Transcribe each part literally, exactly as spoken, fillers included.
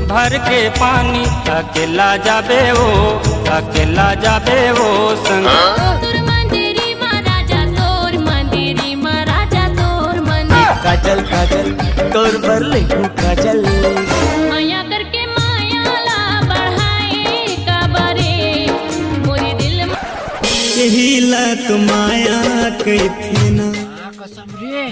भर के पानी अकेला जाबे ओ, अकेला जाबे ओ संग। तोर मंदिरी मा राजा, तोर मंदिरी मा राजा, तोर मंदिर। काजल, काजल, तोर बर लेहूं काजल। माया करके माया ला बढ़ाए काबरे, मोरे दिल मा। यही ला तो माया कहिथे ना। हाँ, कसम रे,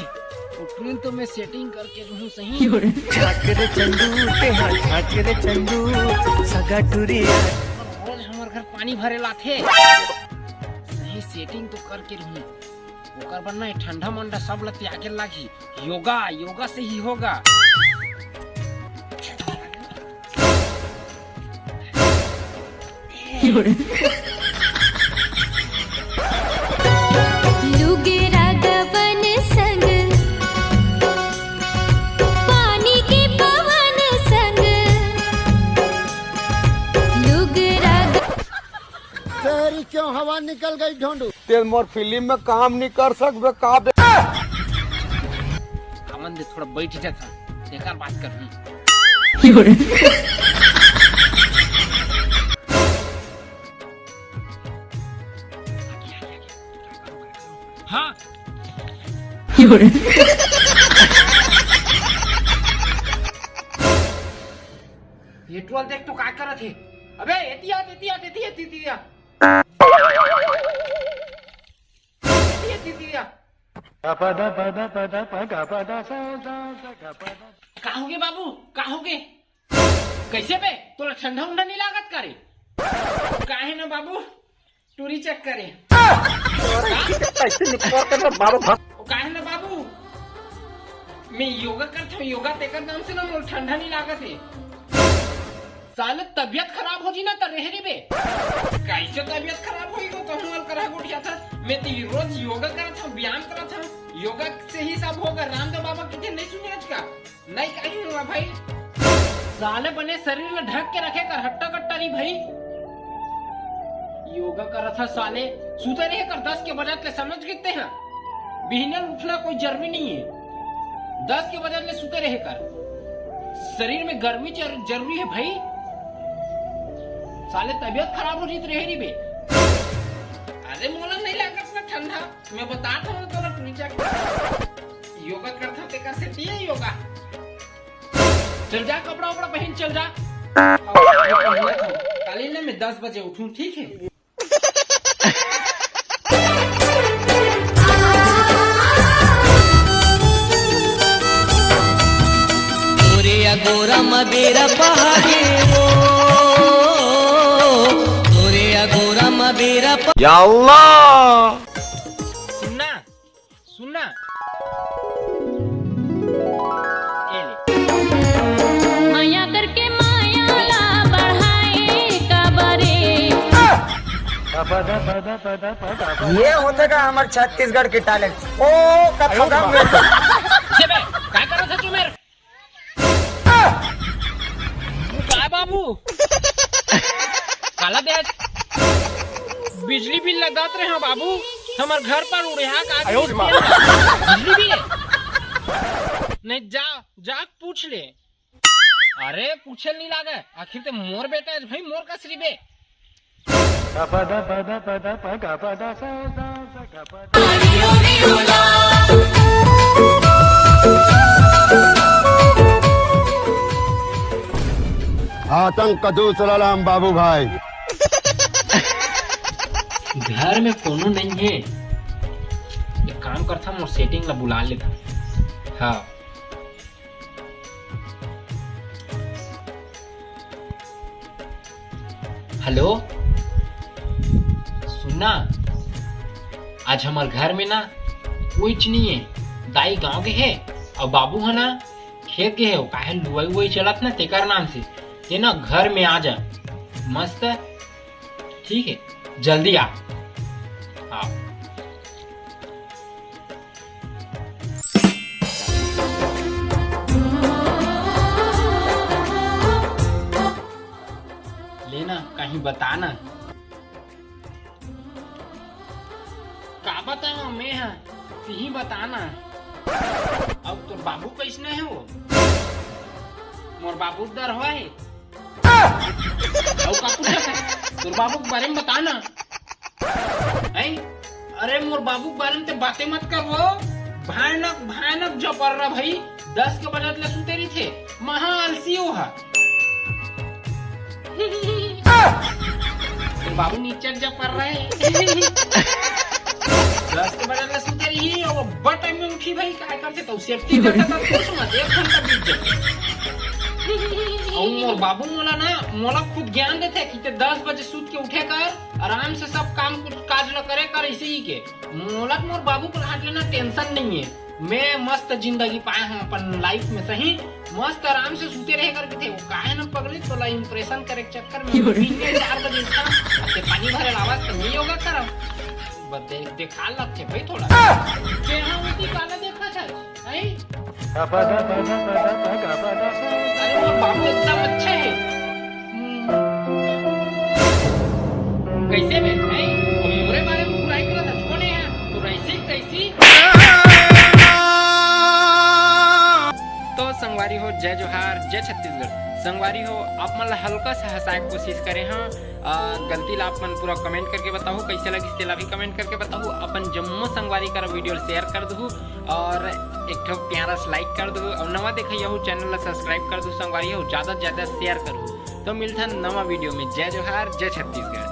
उठूं तो मैं सेटिंग करके रहूं सही। झांक रे चंदू, ते हाँ झांक रे चंदू, सगा टुरी। रोज हमर घर पानी भरे लाथे, सही सेटिंग तो करके रहूं। ओकर बर ना, ये ठंडा मंडा सब ला त्यागे लागही। योगा, योगा से ही होगा। लुगे रागवन संग, पानी के पवन संग, लुगे राग। तेरी क्यों हवा निकल गई ढोंडू? तेल मोर फिल्म में काम नहीं कर सकबे का बे? हमन दे थोड़ा बैठ जाता, बेकार बात कर। हाँ। ये टोल देख तो का करत हे। अबे एतिया, एतिया, एतिया, एतिया। एतिया, एतिया। का होगे बाबू, का होगे? कैसे बे, तोला ठंडा उंडा नहीं लागत का रे? काहे ना बाबू, टूरी चेक करे। कैसे निपोर कर बाबू भस। ओ काहे ना बाबू, मैं योगा करत हूँ, योगा तेकर नाम से ना मोर ठंडा नहीं लागत है। साले तबियत खराब हो जी ना त रह रे बे। कैसे तबियत खराब होई गो, कहूँ वाल करा गोठिया था। मैं तो रोज योगा करत हूँ, व्यायाम करत हूँ, योगा से ही सब होगा। रामदेव बाबा किथे नहीं सुने आज का? नहीं कहीं हुआ भाई। साले बने शरीर ला ढक के रखे कर, हट्टा कट्टा नहीं भाई। योगा करत हा साले, सुते रहे कर दस के बजत ले, समझ गे ते हैं। बिहने उठना कोई जरूरी नहीं है, दस के बजत ले सुते रहे कर। शरीर में गर्मी जर-, जरूरी है भाई। साले तबियत खराब हो जी त रहे नहीं बे। अरे मोला नहीं लागत ना ठंडा, मैं बतात हूँ तोला टूरी चेक। योगा करत हूँ तेकर से पिए योगा। चल जा, कपड़ा उपड़ा पहन, चल जा। काली ना मैं दस बजे उठूं, ठीक है? तोरे अगोरा म बेरा पहागे वो, तोरे अगोरा म बेरा प- या अल्लाह। सुनना, सुनना। ए ले। माया करके माया ला बढ़ाए काबरे। ये होथे का हमर छत्तीसगढ़ के टैलेंट। ओ, कथम। ये बे, का करत है तू मेरे? काय बाबू? काला दे आज? बिजली बिल लगात रहे हो बाबू, हमर घर पर उड़े हा का? आयो रे माँ। बिजली बिल है? नहीं, जा, जा पूछ ले। अरे पूछे नहीं लागे, आखिर ते मोर बेटा है भाई, मोर कसरी बे। आतंक का दूसरा नाम बाबू भाई। घर में कोनो नहीं है, एक काम करता, मोर सेटिंग ला बुला लेता। हाँ। हेलो, सुनना, आज हमर घर में ना कोईच नहीं है। दाई गांव गे हे अउ बाबू ह ना खेत गे हे, काहे लुवई उवई चलत ना तेकर नाम से। ते ना घर में आ जा, मस्त, ठीक है, जल्दी आ। हाँ। लेना, कहीं बताना। का बताओ मैं हा, तिही बताना। अब तोर बाबू कैसने हे वो? मोर बाबू डर होए। अउ का पूछत हे? तोर बाबू के बारे में बता ना। हैं? अरे मोर बाबू के बारे में ते बातें मत कर वो। भयानक, भयानक जबर्रा भाई। दस के बजत ले सुते रहिथे। महा आलसी ओ हा। तोर बाबू नीचे जबर्रा हे। दस के बजत ले सुते रही, वो बड़ टाइम में उठी भाई, काय करथे तो सेफ्टी करथे तो कुछ मत, एक घंटा बीत जाए। अउ मोर बाबू मोला ना, मोला खुद ज्ञान देथे कि ते दस बजे सूत के उठे कर, आराम से सब काम कुछ काज ल करे कर, ऐसे ही के। मोला तो मोर बाबू के हाथ लेना टेंशन नहीं है। मैं मस्त जिंदगी पाए हूँ अपन लाइफ में, सही मस्त आराम से सूते रहे करके थे। वो काहे ना पगली, तोला इम्प्रेशन करे के चक्कर में मैं दिन में चार बजे उठा, ते पानी भरे लावा तो नहीं होगा करम। बस देख, देखा लगथे भाई थोड़ा। चेहरा उनकी काला देखा था, हैं? अरे वो बाबू एकदम अच्छा है। हम्म। कैसे में, हैं? वो मोरे बारे में बुराई करत हस, कोन है यार? तो ऐसी, कैसी? तो संगवारी हो, जय जोहार, जय छत्तीसगढ़। संगवारी हो, आप मन ला हल्का सा हंसाए के कोशिश करे हंव। अ, गलती ला आप मन पूरा कमेंट करके बताहू, कैसे लगिस तेला भी कमेंट करके बताहू। अपन जम्मो संगवारी करा वीडियो ला शेयर कर दहू और एक ठो प्यारा सा लाइक कर दहू और नवा देखइया हो चैनल ला सब्सक्राइब कर दहू संगवारी हो, ज्यादा से ज्यादा शेयर करहू। तो मिलथन नवा वीडियो में। जय जोहार, जय छत्तीसगढ़।